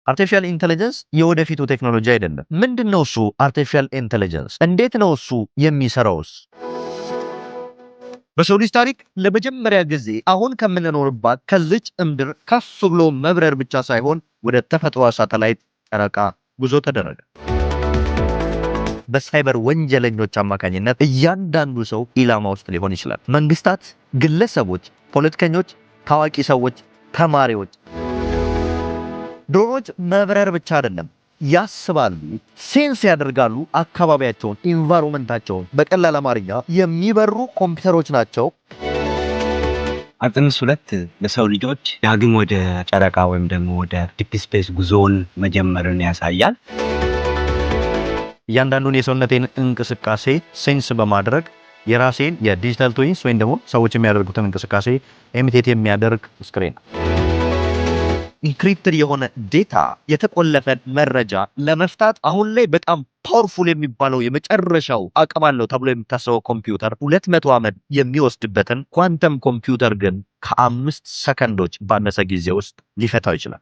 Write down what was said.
Artificial intelligence የወደፊቱ ቴክኖሎጂ አይደለም። ምንድን ነው እሱ? Artificial intelligence እንዴት ነው እሱ የሚሰራውስ? በሰው ልጅ ታሪክ ለመጀመሪያ ጊዜ አሁን ከምንኖርባት ከዚች ምድር ከፍ ብሎ መብረር ብቻ ሳይሆን ወደ ተፈጥሮ ሳተላይት ጨረቃ ጉዞ ተደረገ። በሳይበር ወንጀለኞች አማካኝነት እያንዳንዱ ሰው ኢላማ ውስጥ ሊሆን ይችላል። መንግስታት፣ ግለሰቦች፣ ፖለቲከኞች፣ ታዋቂ ሰዎች፣ ተማሪዎች። ድሮኖች መብረር ብቻ አይደለም፣ ያስባሉ፣ sense ያደርጋሉ አካባቢያቸውን፣ environment ኣቸውን። በቀላል አማርኛ የሚበሩ ኮምፒውተሮች ናቸው። አርቴሚስ 2 ለሰው ልጆች ዳግም ወደ ጨረቃ ወይም ደግሞ ወደ deep space ጉዞውን መጀመርን ያሳያል። እያንዳንዱን የሰውነቴን እንቅስቃሴ sense በማድረግ የራሴን የ digital twins ወይም ደግሞ ሰዎች የሚያደርጉትን እንቅስቃሴ imitate የሚያደርግ screen። Encrypted የሆነ data፣ የተቆለፈ መረጃ ለመፍታት አሁን ላይ በጣም powerful የሚባለው፣ የመጨረሻው አቅም አለው ተብሎ የሚታሰበው ኮምፒውተር 200 ዓመት የሚወስድበትን quantum computer ግን ከ5 ሰከንዶች ባነሰ ጊዜ ውስጥ ሊፈታው ይችላል።